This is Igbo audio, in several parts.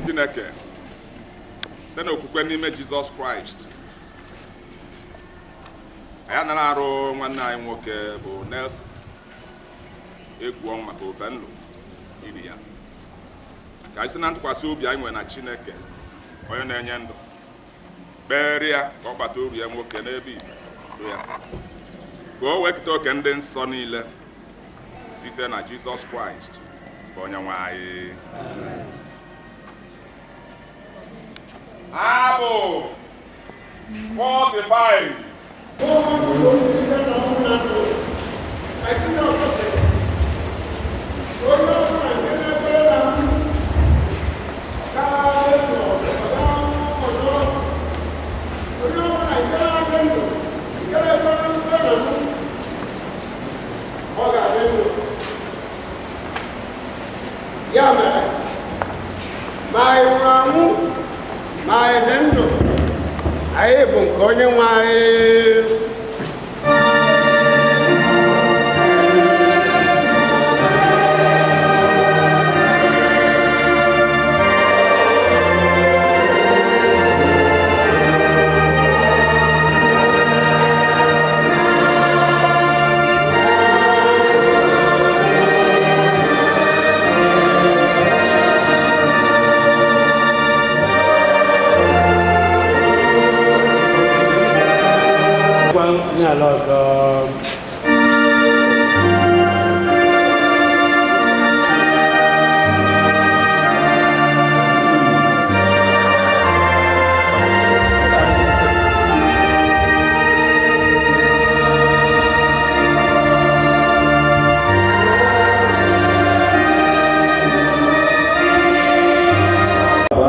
Chineke site n'okwukwe n'ime Jizọs Kraịst anyị anara arụ nwanne anyị nwoke bụ Nelson egwu ọnwụ maka ofe ndụ iri ya ka anyị site na ntụkwasị obi anyị nwere na Chineke onye na-enye ndụ kpeere ya ka ọ kpata obi ya nwoke n'ebe ibe ya ka o wee keta oke ndị nsọ niile site na Jizọs Kraịst bụ onye nwe anyị. Abụ 45. Omenala ọzọ.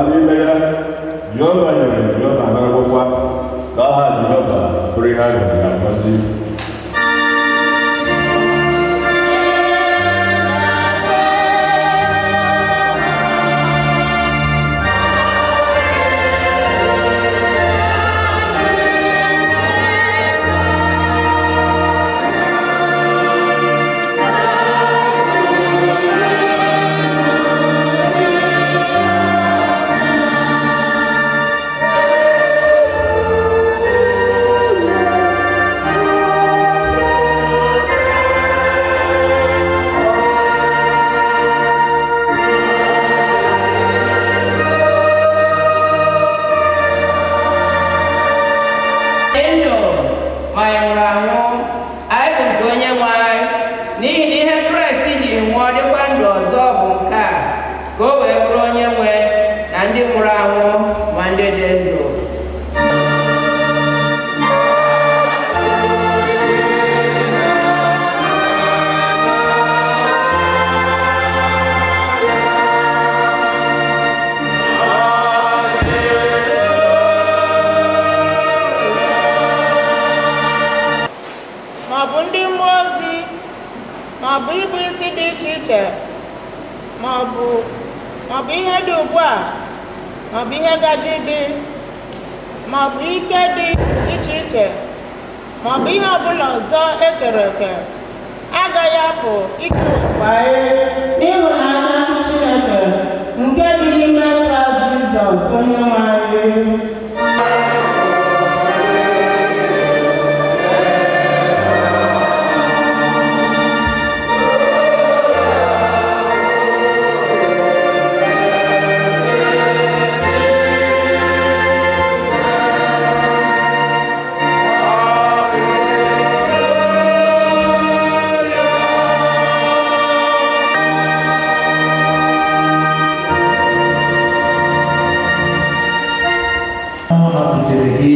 N'ime ya, Jehova nyere, Jehova na-agwụkwa, ka aha Jehova bụrụ ihe a gọziri agọzi. Dị ndụ ma anyị nwụrụ anwụ, anyị bụ nke Onye nwe anyị, n'ihi na ihe Kraịst ji nwụọ dịkwa ndụ ọzọ bụ nke a, ka o wee bụrụ onye nwe na ndị nwụrụ anwụ ma ndị dị ndụ. Ma ọ bụ ndị mmụọ ozi, ma ọ bụ ịbụ isi dị iche iche, ma ọ bụ ihe dị ugbu a, ma ọ bụ ihe gaje dị, ma ọ bụ ike dị iche iche, ma ọ bụ ihe ọbụla ọzọ e kere eke, agaghị apụ ikewapụ anyị n'ịhụnanya Chineke nke dị n'ime Kraịst Jizọs Onye nwe anyị. Ọ nọgidere gị.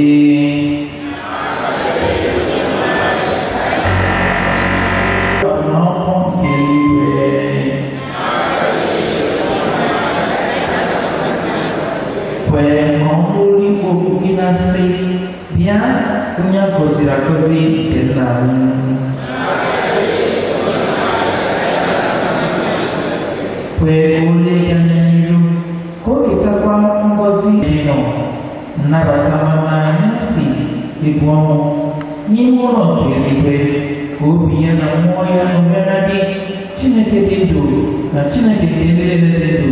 N'ọkụ nke eluigwe. Kwee ka ọ bụrụ ikwu okwu gị na-asị, bịa, onye a gọziri agọzi nke nna m. Kwee ka o lee ya anya n'iru, ka o ketakwa ngọzi dị nọ nnabata mama anyị si ebu ọnwụ n'ime ụlọ nke eluigwe, ka obi ya na mmụọ ya nọnyere gị, Chineke dị ndụ na Chineke nke ndị niile dị ndụ.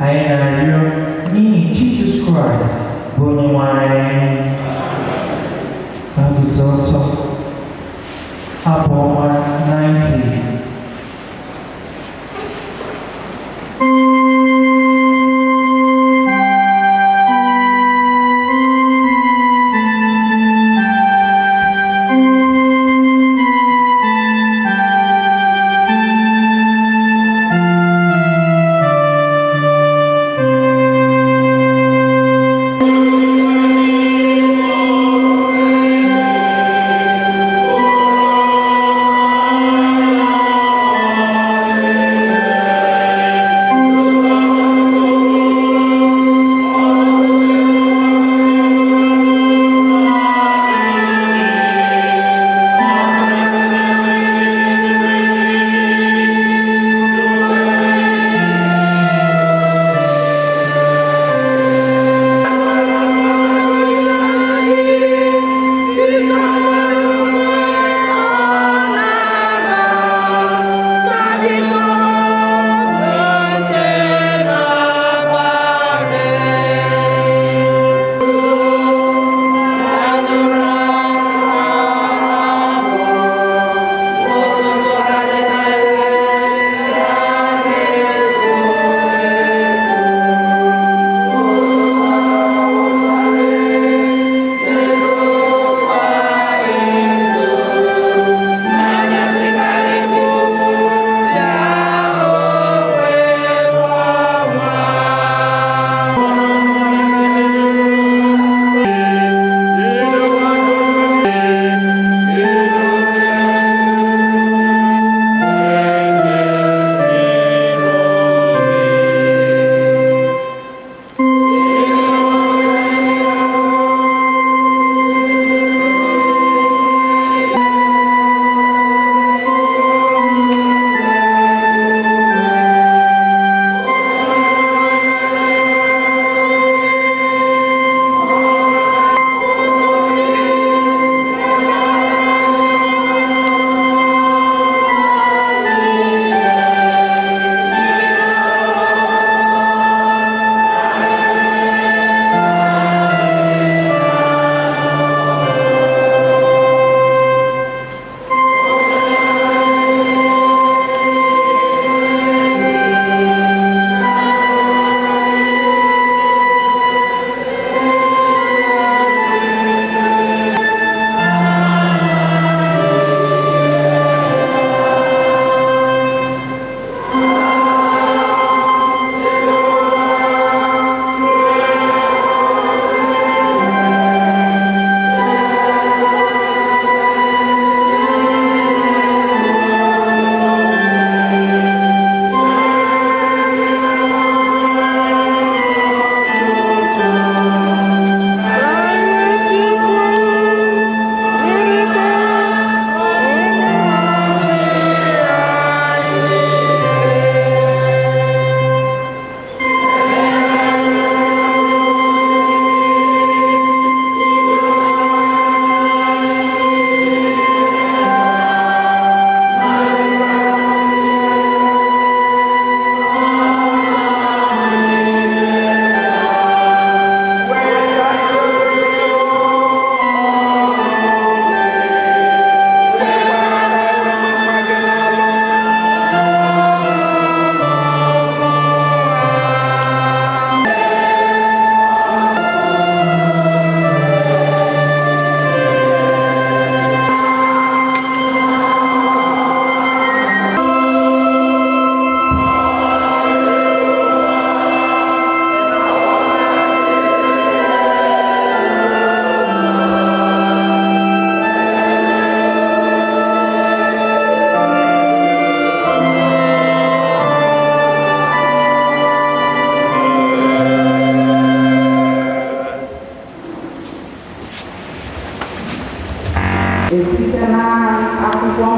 Anyị na-arịọ n'ihi Jizọs Kraịst bụ Onye nwe anyị. Na guzo ọtọ. Abụ ọma 90. Amen.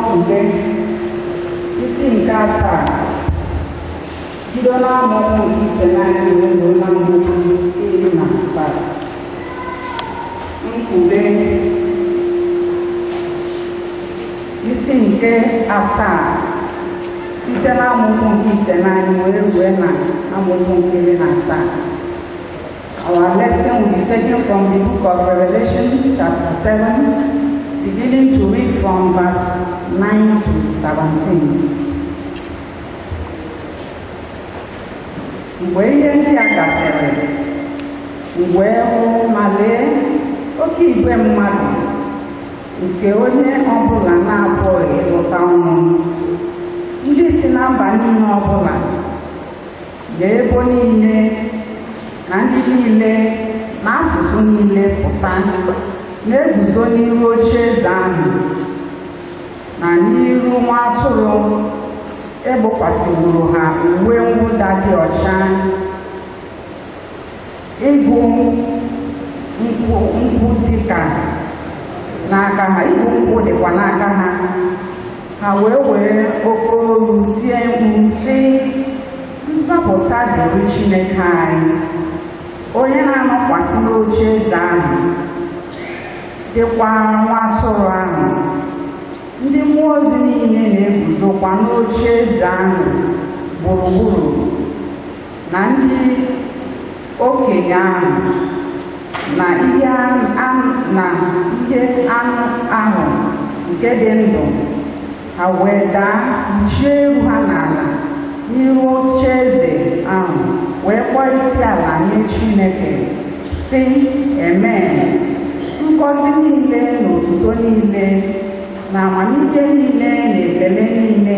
Mkpughe isi nke 7 bido n'amaokwu nke 9 wee ruo n'amaokwu 17. Mkpughe isi nke 7 site n'amaokwu nke 9 wee ruo na amaokwu nke 17. Our lesson will be taken from the book of Revelation, chapter 7, beginning to read from verse 9 to 17. Mgbe ihe ndị a gasịrị, m wee hụ ma lee oke igwe mmadụ nke onye ọbụla na-apụghị ịgụta ọnụ, ndị si na mba niile ọbụla, na ebo niile, na ndị niile, na asụsụ niile pụta, na-eguzo n'iru oche eze ahụ na n'iru nwa atụrụ. Egbokwasịworo ha uwe mwụda dị ọcha, ịgụ nkwụ dịka n'aka ha, ịgụ nkwụ dịkwa n'aka ha. Ha wee were oke olu tie mkpu sị, nzọpụta dịrị Chineke anyị, onye na-anọkwasị n'oche eze ahụ, dịkwa nwa atụrụ ahụ. Ndị mmụọ ozi niile na-eguzokwa n'oche eze ahụ gburugburu, na ndị okenye ahụ na ihe anụ ahụ nke dị ndụ. Ha wee daa kpuchie iru ha n'ala n'iru oche eze ahụ, wee kpọọ isi ala nye Chineke, sị, Amen. Ngọzi niile na otuto niile na amamihe niile na ekele niile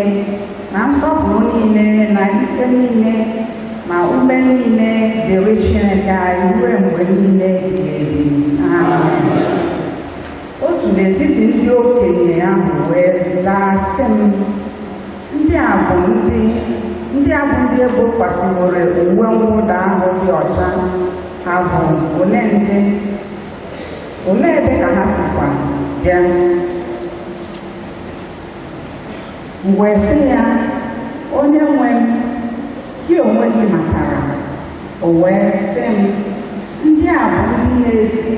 na nsọpụrụ niile na ike niile na ume niile dịrị Chineke anyị ruo mgbe niile ebighị ebi. Amen. Otu n'etiti ndị okenye ahụ wee zaa sị m, ndị a bụ ndị ebokwasịworo uwe mwụda ahụ dị ọcha, ha bụ ole ndị? Olee ebe ka ha sikwa bịa? M wee sị ya, onye nwe m, gị onwe gị matara. O wee sị m, ndị a bụ ndị na-esi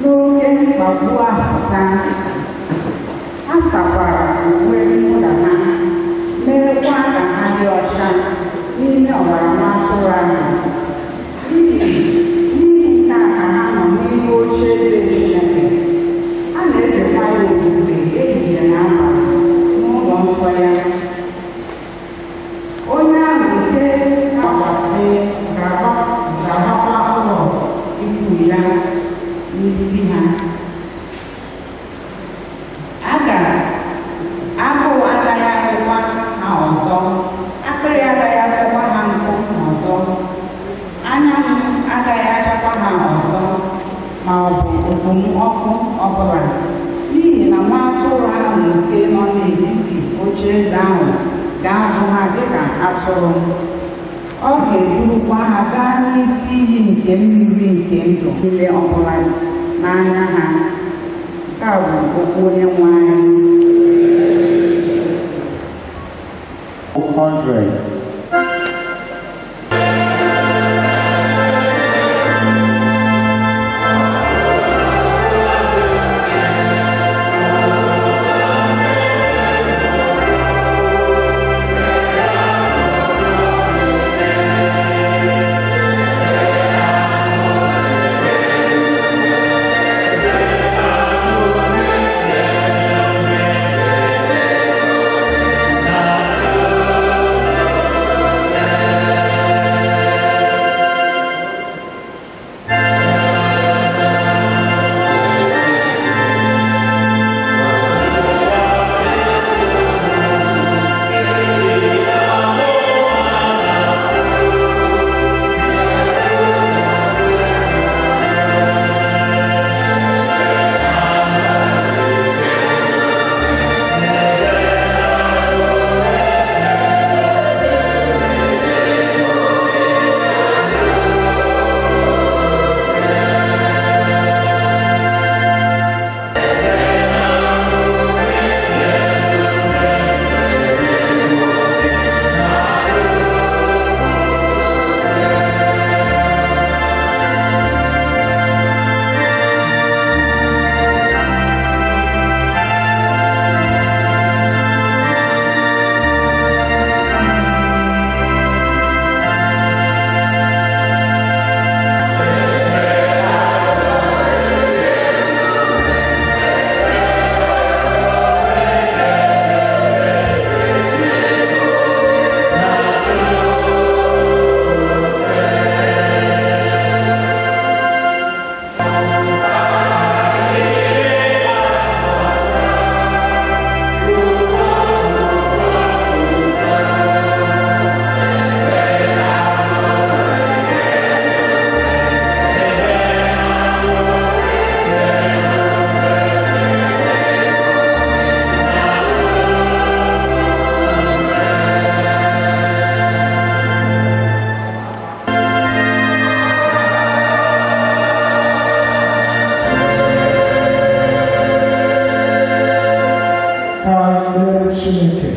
n'oke mkpagbu ahụ pụta. Ha sakwara uwe mwụda ha, meekwa ka ha dị ọcha n'ime ọbara nwa atụrụ ahụ. N'ihi nke a ka ha nọ n'ihu oche eze Chineke. A na-efekwa ya ofufe ehihie na abalị n'ụlọ nsọ ya. Onye ahụ nke na-akwasị ga-agbakwa ụlọ ikwu ya n'isi ha. Agụụ agaghị agụkwa ha ọzọ, akpịrị agaghị akpọkwa ha nkụ ọzọ, anyanwụ agaghị achakwa ha ọzọ, ma ọ bụ okpomọkụ ọbụla, n'ihi na nwa atụrụ ahụ nke nọ n'etiti oche eze ahụ ga-azụ ha dịka atụrụ. Ọ ga-edurukwa ha gaa n'isi iyi nke mmiri nke ndụ niile ọbụla n'anya ha. Nke a bụ okwu onye nwe anyị. 100. Amen. Chineke.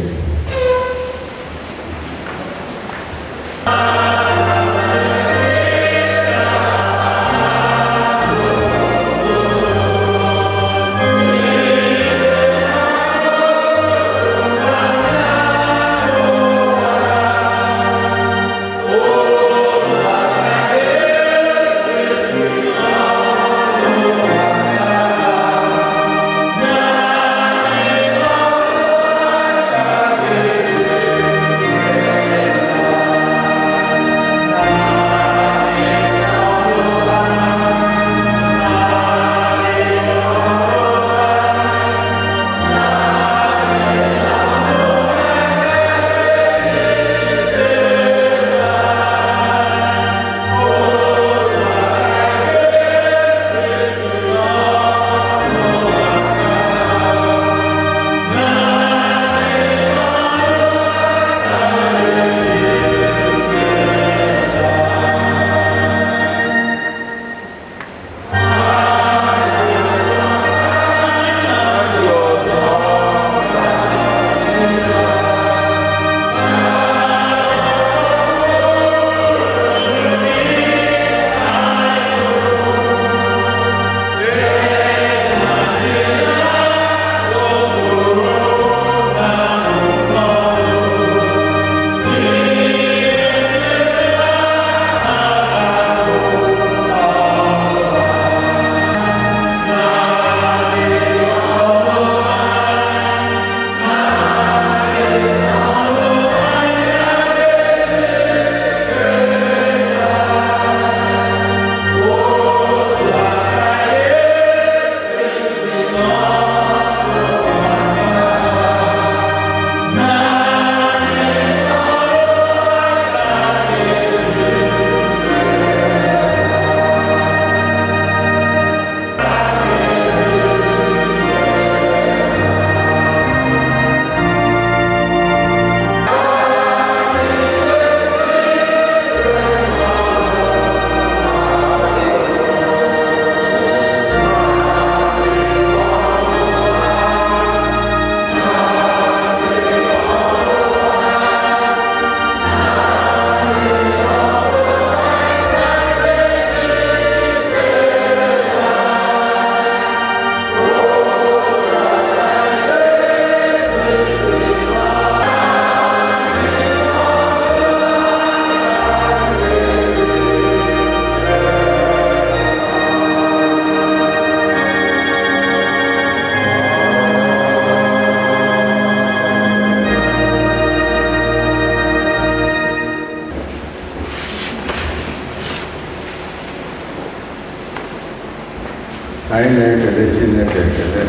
Anyị na-ekele Chineke ekele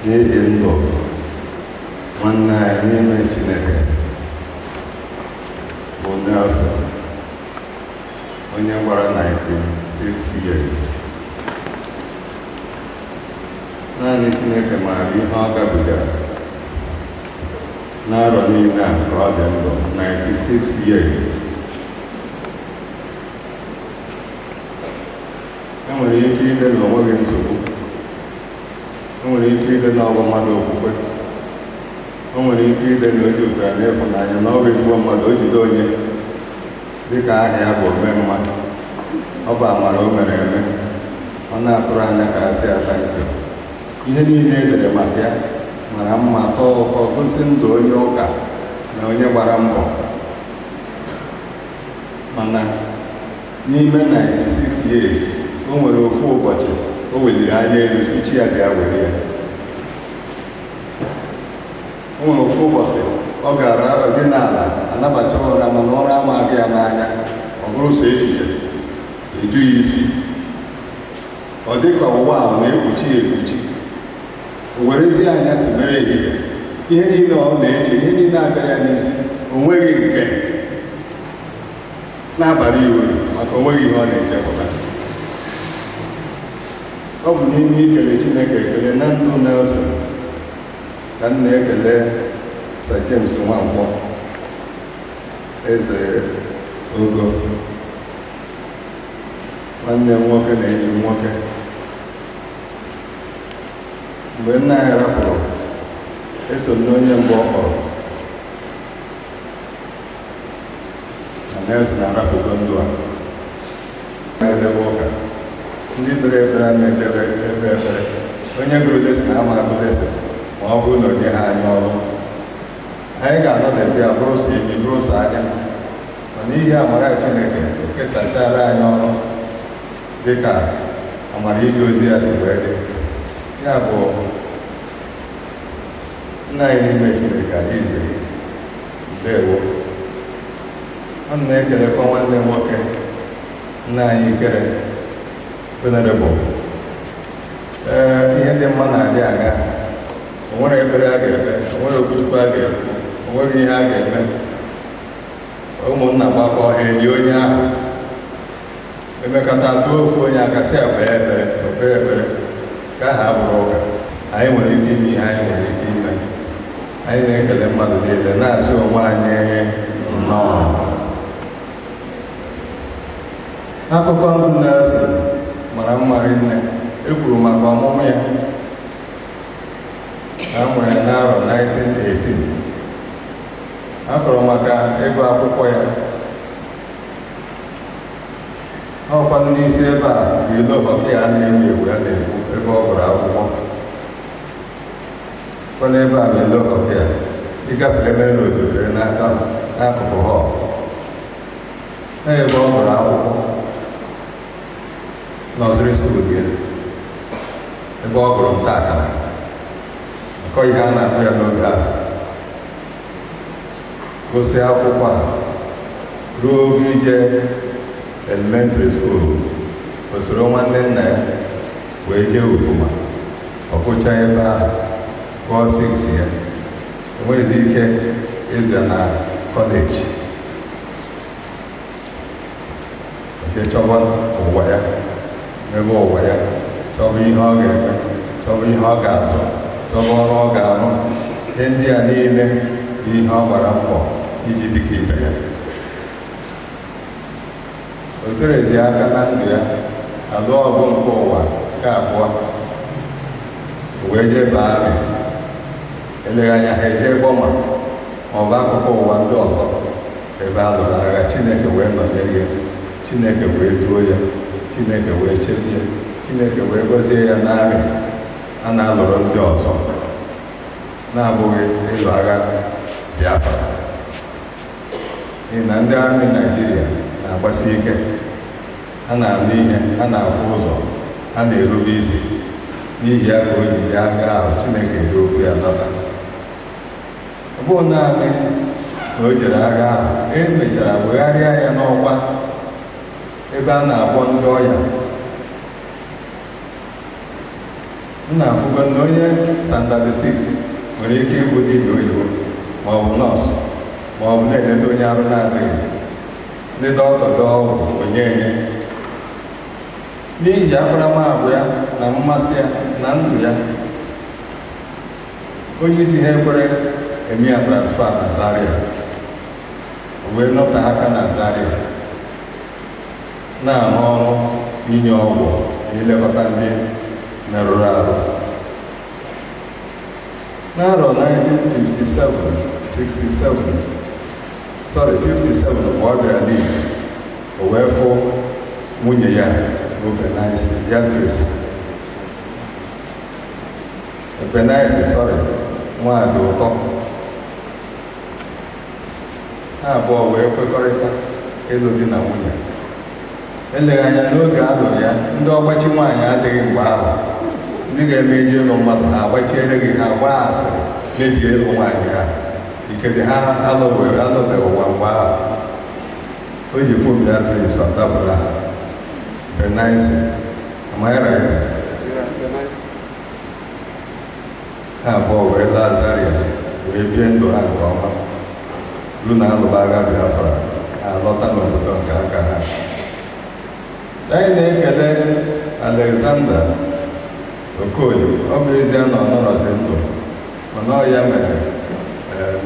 n'ihi ndụ nwanne anyị n'ime Chineke bụ Nelson, onye gbara 96 years. Naanị Chineke maara ihe ọ gabigara n'arọ niile a ka ọ dị ndụ 96 years. Enwere ike ide na onweghị nsogbu, enwere ike ide na ọbụ mmadụ okwukwe, o nwere ike ide na o jupụtara n'ịfụnanya na ọ bụ ezigbo mmadụ, o jide onye dịka aha ya bụ ome mma, ọ bụ amara o mere eme, ọ na-atụrụ anya ka a sị asa nke ihe niile e dere maka ya mara mma, tọọ ụtọ, gosi ndụ onye ụka na onye gbara mbọ. Mana n'ime 96 years o nwere ofu ụbọchị o weliri anya elu si chi ya bịa were ya. O nwere ofu ụbọchị ọ gara dị n'ala anabata ụra, mana ụra amaghị ya n'anya, ọ bụrụ sọ echiche eju ya isi, ọ dị ka ụwa ahụ na-ekpuchi ya ekpuchi. O werezie anya si mere ehihie, ihe niile ọ na-eche, ihe niile abịara ya n'isi, o nweghị nke na-abara ya uru maka o nweghị ihe ọ na-echepụta. Ọ bụ n'ime ikele Chineke ekele na ndụ Nelson ka m na-ekele Sir James Nwankwọ, eze ogo, nwanne m nwoke na enyi m nwoke. Mgbe nna ya rapụrụ, eso Eso m n'onye mbụ ọ kpọrọ. Na Nelson arapụgo ndụ a. Na-edebe ụka. Ndị kpere ekpere a na-edebe ekpe ekpere. Onye gụrụ lesson ama agụ lesson ma ọ bụrụ na onye ha anya ọrụ. Anyị ga-anọdebe ya bụrụ sọ imi bụrụ sọ anya. Ma n'ihi amara Chineke o kesachara anyị ọrụ dịka amara ije ozi ya si wee dị. Ya bụ nna anyị n'ime Chineke anyị izere ndewo. Ana m ekelekwa nwanne m nwoke nna anyị Ikere Venerable. Ee, ihe dị mma na-adị aga. O nwere ekpere a ga-ekpe, o nwere okwuchukwu a ga-ekwu, o nweghị ihe a ga-eme. Ụmụnna gbakọ ha eli onye ahụ. Emekọta tụọ ofu onye aka sị ekpere ekpere, okpere ekpere, ka aha abụrụ ụka. Anyị nwere ike ime ihe anyị nwere ike ime. Anyị na-ekele mmadụ niile na-asị onwe anyị nnọọ. Akụkọ ndụ Nelson mara mma rinne. E kwuru maka ọmụmụ ya. A mụrụ ya n'arọ 1918. A kọrọ maka ịgụ akwụkwọ ya. Ọkwa n'isi ebe a bụ ilo hockey a na-ewu ewu a na-ekwu ebe ọ gụrụ akwụkwọ. Kwa n'ebe a bụ ilo hockey a. Ịgafe ebe road fere n'aka n'akụkụ hall. Ebe ọ gụrụ akwụkwọ. Nursery school gị. Ebe ọ gụrụ nta akara. Akọ ihe a na-akụ ya n'oge a. Gụsị akwụkwọ a ruo oge ije elementary school, o soro nwanne nna ya wee jee Ufuma. Ọ gụchaa ebe ahụ gụọ 6 ya. Enweghịzi ike ịzụ ya na kọleji. Nke chọba ụwa ya, mebe ụwa ya, chọba ihe ọ ga-eme, chọba ihe ọ ga-azụ, chọba ọrụ ọ ga-arụ. Ihe ndị a niile bụ ihe ọ gbara mbọ iji dịka ibe ya. O terezi aka na ndụ ya, alụọ ọgụ nke ụwa nke abụọ, o wee jee baa amị. Eleghị anya ha eje Bọma ma ọ bụ akụkụ ụwa ndị ọzọ ebe a lụrụ agha. Chineke wee nọnyere ya, Chineke wee duo ya, Chineke wee chebe ya, Chineke wee gọzie ya n'amị a na-alụrụ ndị ọzọ na-abụghị ịlụ agha Biafra. N'ihi na ndị amị Naịjirịa na-agbasi ike, ha na-anụ ihe, ha na-afụ ụzọ, ha na-erube isi. N'ihi ya ka o ji ji aka ahụ Chineke ji okwu ya lọta. Ọ bụghị naanị na o jere agha ahụ, e mechara wegharịa ya n'ọkwa ebe a na-agwọ ndị ọya. M na-afụgo na onye standard 6 nwere ike ịbụ dibịa oyibo ma ọ bụ nọọsụ ma ọ bụ na-eleta onye arụ na-adịghị. Ndị dọkịta ọgwụ onye enye. N'ihi akparamagwa ya na mmasị ya na ndụ ya, onye isi ha ekwere eme ya transfa na Zaria. O wee nọte aka na Zaria na-arụ ọrụ inye ọgwụ na ilekọta ndị merụrụ arụ. N'arọ 1957 57 mgbe ọ bịara n'Igbo, o wee fụ nwunye ya bụ Beatrice. Beatrice, sorry, nwaanyị ụtọ. Ha abụọ wee kwekọrịta ịlụ di na nwunye. Eleghị anya n'oge a lụrụ ya, ndị ọgbachi nwaanyị adịghị mgbe ahụ. Ndị ga-eme eji ịlụ mmadụ ha agbachiere gị, ha gbaa asịrị mebie ịlụ nwaanyị ha. Ikezi ha alụbeghị ụwa mgbe ahụ. O ji fụ Beatrice ọtabụla. Bernice, am I right? Yeah, Bernice. Ha abụọ wee laa Zaria wee bie ndụ ha nke ọma. Ruo na alụba agha Biafra, ha alọta n'obodo nke aka ha. Anyị na-ekele Alexander Okoye. Ọ bụ ezie na ọ nọrọzi ndụ, mana ọ ya mere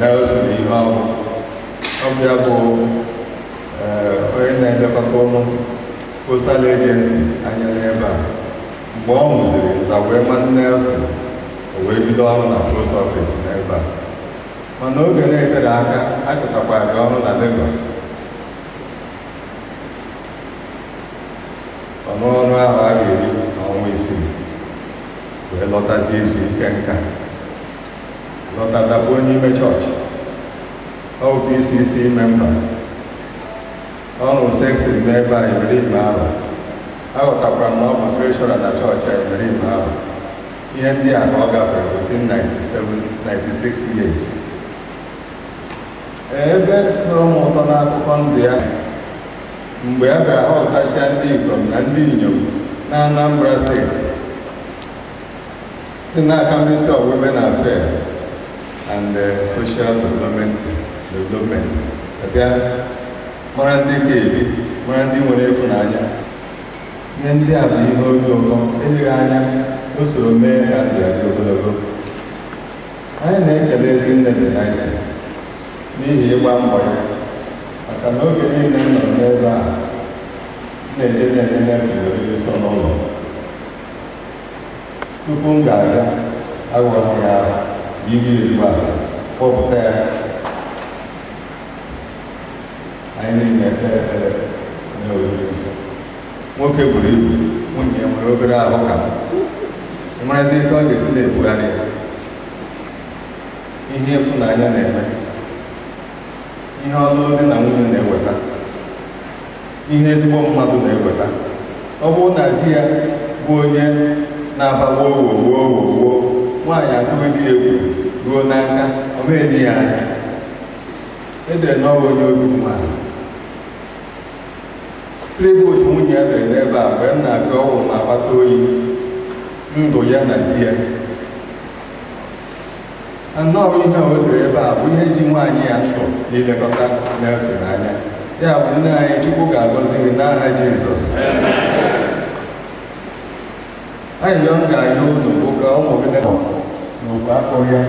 Nelson ihe ọbụ. Ọ bụ ya bụ onye na-elekọta ụlọ postal agency anya n'ebe a. Mgbe ọ nwụziri nza wee ma Nelson. O wee bido ọrụ na post office n'ebe a, mana oge na-etere aka achọtakwara gị ọrụ na Lagos. Ọnụ ọrụ ahụ a ga-eri n'ọnwa 6 wee lọtazie izu ike nka, lọta dakpuo n'ime chọọchị. Ọ bụ PCC member, ọrụ seksin n'ebe a imerime ahụ. Aghọtakwara m na ọ bụ treasurer na chọọchị a imerime ahụ. Ihe ndị a ka ọ gafere within 97 96 years. Ebe tụrụ m ụtọ n'akụkọ ndụ ya, mgbe a ga-ahọpụtasịa ndị ikom na ndị inyom na Anambra steeti si n'aka Ministry of Women Affairs and Social Development bịa mara ndị ka ebi, mara ndị nwere ịfụnanya. Ihe ndị a bụ ihe obi ụtọ eleghị anya o soro mee ka ndụ ya dị ogologo. Anyị na-ekele ezi nne Denise n'ihi ịgba mbọ ya, maka na oge niile m nọrọ n'ebe a na-eje na-enye Nelson oriri nsọ n'ụlọ. Tupu m ga-aga, agwara m ya yiri ezigbo ala kpọpụta ya. Anyị niile ekpe ekpere nye oriri nsọ. Nwoke buru ibu, nwunye ya nwere obere ahụ ka m. Ị marazi ike ọ ga-esi na-ebugharị ya. Ihe ịfụnanya na-eme, ihe ọlụlụ di na nwunye na-eweta, ihe ezigbo mmadụ na-eweta. Ọ bụrụ na di ya bụ onye na-aba gboo gboo gboo gboo, nwaanyị atụghị di ya egwu ruo n'aka, ọ meghị di ya anya. Edere na ọ bụ onye obi umeala. Tribute nwunye ya dere n'ebe a mgbe m na-abịa ọgwụ ma akpata oyi ndụ ya na di ya. Nnọọ ihe o dere ebe a bụ ihe ji nwaanyị ya ndụ n'ilekọta Nelson anya. Ya bụ nne anyị, Chukwu ga-agọzi gị n'aha Jizọs. Ayịyọ m ga-ayọ unu bụ ka ụmụ gị n'okwu afọ ya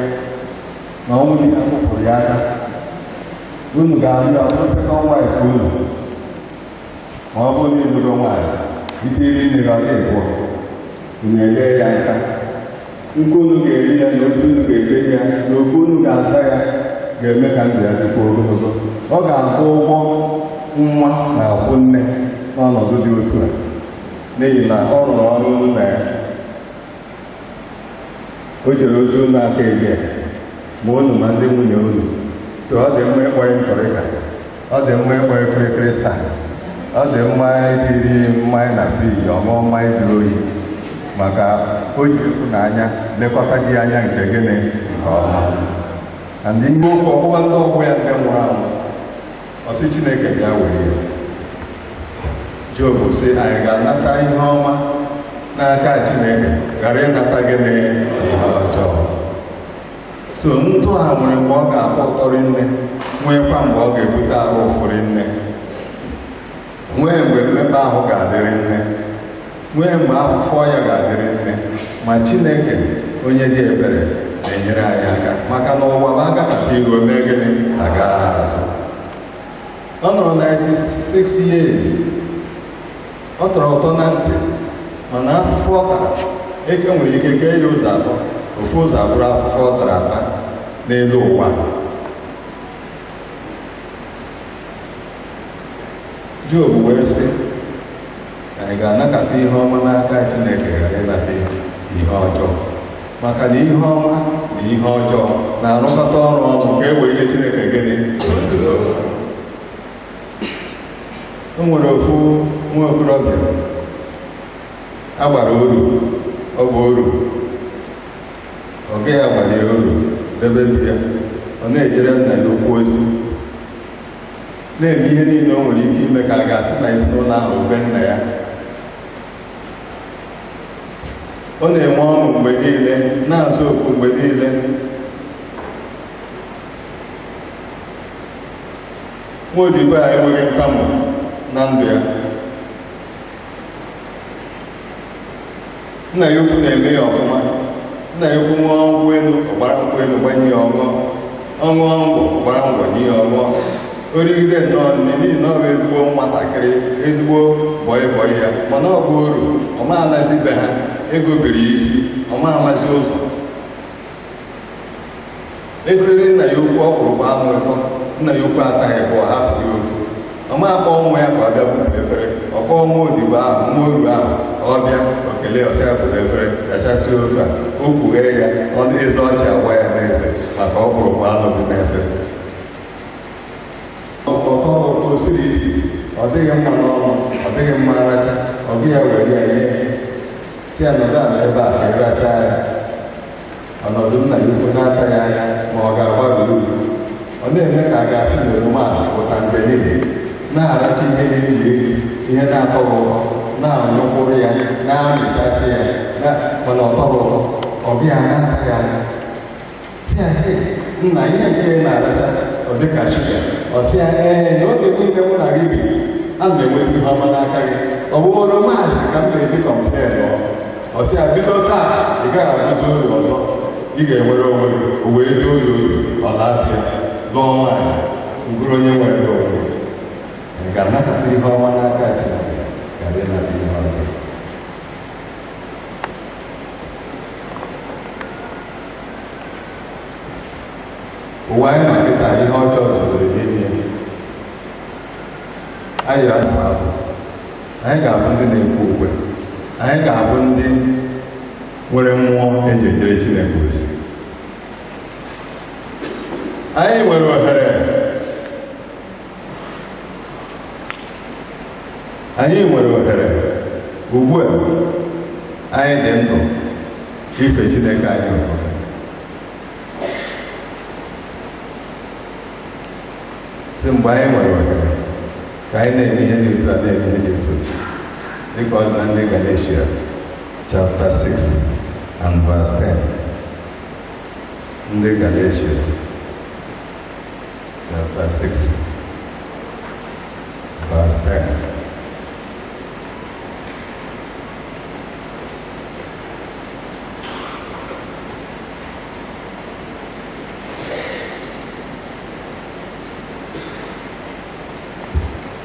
na ọnwụ di ya kụpụrụ ya aka. Unu ga-arịọ second wife unu, ma ọ bụrụ na ịlụgo nwaanyị itiri nne gị ọ ga-ebu unu elee ya nka. Nkụ unu ga-eri ya na otu unu ga-eri ya na okwu unu ga-asa ya ga-eme ka ndụ ya dịkwa ogologo. Ọ ga-akwụ ụgwọ nwa na-akwụ nne n'ọnọdụ dị otu a, n'ihi na ọ rụrụ ọrụ nna ya. O jere ozi unu aka eje ma unu ma ndị nwunye unu. So ọ dị mma ịkpọ ntọrịka, ọ dị mma ịkpọ ekirikiri saa, ọ dị mma itiri mmanya na friji, ọ ṅụọ mmanya jụrụ oyi, maka o ji ịfụnanya lekọta gị anya nke gịnị nke ọma. Na ndị ihe okwu ọgbụgba ndị ọgbọ ya ndị nwụrụ anwụ, ọ sị Chineke bịa were ya. Job sị anyị ga-anata ihe ọma n'aka Chineke ghara ịnata gịnị ihe ọjọọ. So ndụ a nwere mgbe ọ ga-atọ ụtọ rinne, nwekwa mgbe ọ ga-ebute ahụ ụfụ rinne, nwee mgbe mmekpa ahụ ga-adịrị nne, nwee mgbe akwụkwọ ya ga-adịrị nne. Ma Chineke onye dị ebere na-enyere anyị aka, maka na ụwa bụ agakata iru mee gịnị aga azụ. Ọ nọrọ 96 years, ọ tọrọ ụtọ na ntị, mana afụfụ ọ tara eke nwere ike kee ya ụzọ atọ. Ofu ụzọ abụrụ afụfụ ọ tara ata n'elu ụwa. Job wee sị anyị ga-anakọta ihe ọma n'aka Chineke ghara ịnata ihe ọjọọ, maka na ihe ọma na ihe ọjọọ na-arụkọta ọrụ ọnụ ka e wee nye Chineke gịnị otuto. O nwere ofu nwa okorobịa a gbara oru, ọ bụ oru, ọ gaghị agbara ya oru debe di ya. Ọ na-ejere nna ya okwu ozi, na-eme ihe niile o nwere ike ime ka a ga-asị na ezinụlọ ahụ be nna ya. Ọ na-enwe ọṅụ mgbe niile, na-azụ okwu mgbe niile. Nwa odibo a enweghị ntamu na ndụ ya. Nna ya ukwu na-eme ya ọfụma. Nna ya ukwu ṅụọ nkwụ elu, ọgbara nkwụ elu gbanye ya ọṅụọ. Ọ ṅụọ ngwọ, ọgbara ngwọ nye ya ọṅụọ. O rigide nnọọ nne, n'ihi na ọ bụ ezigbo nwatakịrị, ezigbo bọyị bọyị ya, mana ọ bụ oru, ọ ma anazi be ha, ego biri ya isi, ọ ma amazi ụzọ. Efere nna ya ukwu ọ kwụrụ anụ ụtọ, nna ya ukwu ataghị bụ ọ hapụ ya ofu. Ọma akpọ nwa ya ka ọ bịa bupụ efere, ọ kpọọ nwa odibo ahụ, nwa oru ahụ, ọ bịa okele ọsị ya bụrụ efere, kachasị ofe a, o kpughere ya, ọnụ eze ọchị agwa ya n'eze maka ọ kwụrụ anụ dị n'efere. Ọtọ osiri isi, ọ dịghị mma n'ọnụ, ọ dịghị mma nracha, ọ gị ya were ya nye. Si ya nọdụ ala ebe a ka ịracha ya. Ọnọdụ nna ya ukwu na-ata ya anya ma ọ ga-agba uru. Ọ na-eme ka a ga-asị na oroma pụta mgbe niile, na-aracha ihe na-eji eji, ihe na-atọ ụtọ, na-anyụkwuru ya, na-amịchasị ya, mana ọ tọghị ụtọ, ọ bịa na-ata ya anya. Si ya sị, nna ihe nke na-aracha ọ dị ka shuga. Ọ sị ya ee, n'oge niile mụ na gị bi, a na-enweta ihe ọma n'aka gị. Ọ bụ oroma ka m na-eji kọmplen ọ sị ya bido taa ị gaghị abụta uru ọzọ, ị ga-enwere onwe gị. O wee doo ya obi, ọ na-abịa lụọ nwaanyị, bụrụ onye nwere onwe. Ị ga-anakọta ihe ọma n'aka Chineke karịa ịnata ihe ọjọọ. Ụwa anyị nọ kịta ihe ọjọọ zoro n'ime ya. Anyị ga-abụ abụ, anyị ga-abụ ndị na-ekwe ukwe, anyị ga-abụ ndị nwere mmụọ eji ejere Chineke ozi. Anyị nwere ohere, anyị nwere ohere ugbu a anyị dị ndụ ife Chineke anyị ofufe. Si mgbe anyị nwere ohere ka anyị na-eme ihe dị otu a, na-eme ihe dị otu a, dịka ọ dị na ndị Galatia chapter 6 and verse 10. Ndị Galatia chapter 6 verse 10.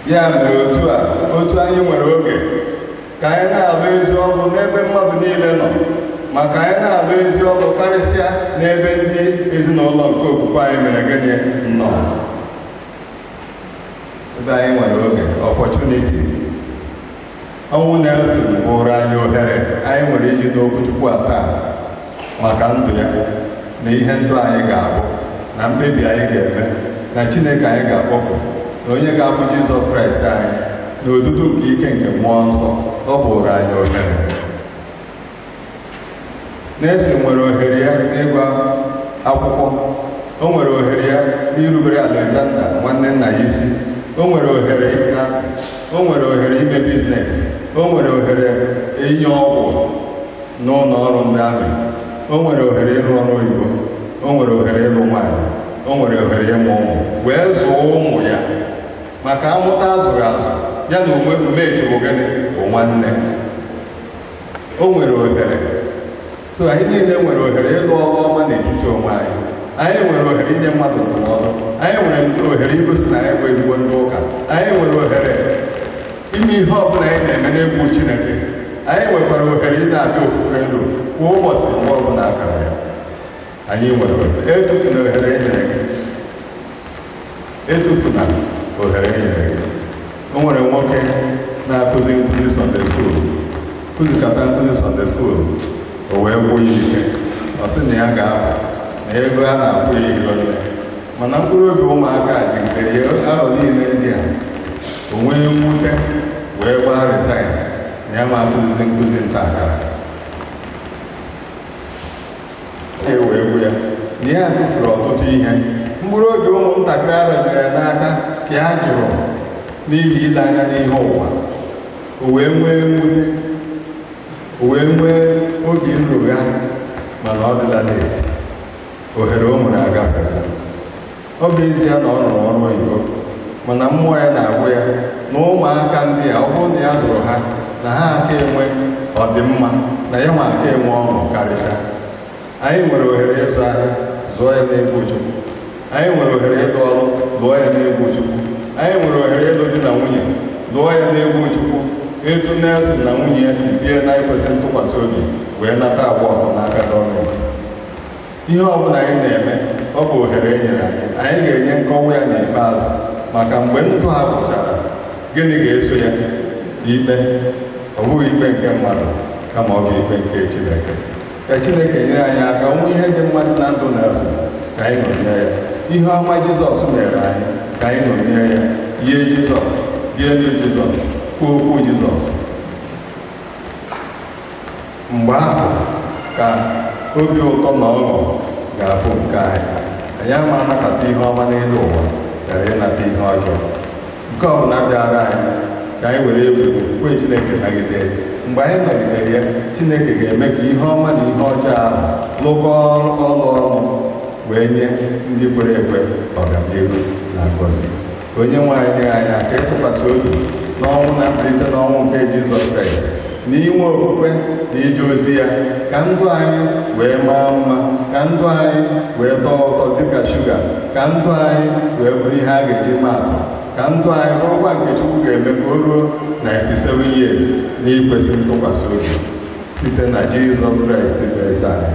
Ya mere otu a, otu anyị nwere oge ka anyị na-alụ ezi ọrụ n'ebe mmadụ niile nọ, ma ka anyị na-alụ ezi ọrụ karịsịa n'ebe ndị ezinụlọ nke okwukwe anyị mere gịnị nọ. Ebe anyị nwere oge, opportunity. Ọnwụ Nelson bụrụ anyị ohere anyị nwere iji n'okwu Chukwu taa maka ndụ ya na ihe ndụ anyị ga-abụ na mkpebi anyị ga-eme na Chineke anyị ga-akpọpụ na onye ga-abụ Jizọs Kraịst anyị na odudu nke ike nke mmụọ nsọ. Ọ bụrụ anyị ohere. Nelson nwere ohere ya n'ịgụ akwụkwọ, o nwere ohere ya n'irubere Alexander nwanne nna ya isi, o nwere ohere ịga, o nwere ohere ime biznes, o nwere ohere inye ọgwụ n'ụlọ ọrụ ndị amị, o nwere ohere ịrụ ọrụ oyibo, o nwere ohere ịlụ nwaanyị, o nwere ohere ịmụ ụmụ, wee zụọ ụmụ ya maka amụta azụrụ azụ ya na onwe umechi bụ gịnị bụ nwanne. O nwere ohere. So anyị niile nwere ohere ịlụ ọrụ ọma n'etiti onwe anyị. Anyị nwere ohere inye mmadụ ndụmọdụ. Anyị nwere ohere igosi na anyị bụ ezigbo ndị ụka. Anyị nwere ohere ime ihe ọ bụla anyị na-eme n'egwu Chineke. Anyị nwekwara ohere ị na-abịa ofufe ndụ kwa ụbọchị mgbe ọbụla akara ya. Anyị nwere ohere. Etufuna ohere e nyere gị. Etufuna ohere e nyere gị. O nwere nwoke na-akụzi nkụzi Sunday school, kụzikata nkụzi Sunday school, o wee gwụ ya ike. Ọ sị na ya ga-apụ, na ego a na-akwụ ya ego nne. Mana mkpụrụ obi ụmụaka jigidere ya arọ niile ndị a. O nwee mwute wee gbaa resign na ya ma akụzizi nkụzi nta akara. E wee gwu ya na ya tụfuru ọtụtụ ihe. Mkpụrụ obi ụmụntakịrị arọnyere ya n'aka ka ya jụrụ n'ihi ile anya n'ihe ụwa. O wee nwee mwute, o wee nwee obi nrụgha, mana ọ dịla n'eti. Ohere o nwere agafeela. Ọ bụ ezie na ọ rụrụ ọrụ oyibo, mana mmụọ ya na-agwụ ya na ụmụaka ndị a, ọ bụrụ na ya zụrụ ha, na ha aka enwe ọdịmma, na ya nwa aka enwe ọṅụ karịchaa. Anyị nwere ohere ịzụ ahịa, zụọ ya n'egwu Chukwu. Anyị nwere ohere ịlụ ọrụ, lụọ ya n'egwu Chukwu. Anyị nwere ohere ịlụ di na nwunye, lụọ ya n'egwu Chukwu. Etu Nelson na nwunye ya si bie na ikwesị ntụkwasị obi wee nata agbọghọ n'aka gọọmenti. Ihe ọbụla anyị na-eme, ọ bụ ohere e nyere anyị. Anyị ga-enye nkọwa ya n'ikpeazụ, maka mgbe ndụ ha pụtara, gịnị ga-eso ya? Ikpe. Ọ bụghị ikpe nke mmadụ, kama ọ bụ ikpe nke Chineke. Ka Chineke nyere anyị aka nwe ihe dị mmadụ na ndụ Nelson, ka anyị ṅomie ya. Ihe ọma Jizọs mere anyị, ka anyị ṅomie ya. Yie Jizọs, bie ndụ Jizọs, kwuo okwu Jizọs. Mgbe ahụ ka obi ụtọ na ọṅụ ga-abụ nke anyị. Anyị ama anakọta ihe ọma n'elu ụwa ghara ịnata ihe ọjọọ. Nke ọbụla bịara anyị, ka anyị were egwu kwe Chineke nagide ya. Mgbe anyị nagidere ya, Chineke ga-eme ka ihe ọma na ihe ọjọọ ahụ lụkọọ ọrụ ọnụ wee nye ndị kwere ekwe ọganihu na ngọzi. Onye nwe anyị nyere anyị aka ịtụkwasị obi n'ọnwụ na mbilite n'ọnwụ nke Jizọs Kraịst, na inwe okwukwe na ije ozi ya, ka ndụ anyị wee maa mma, ka ndụ anyị wee tọọ ụtọ dịka shuga, ka ndụ anyị wee bụrụ ihe a ga-eji maa atụ, ka ndụ anyị bụrụkwa nke Chukwu ga-eme ka o ruo 97 years n'ikwesị ntụkwasị obi, site na Jizọs Kraịst bụ eze anyị.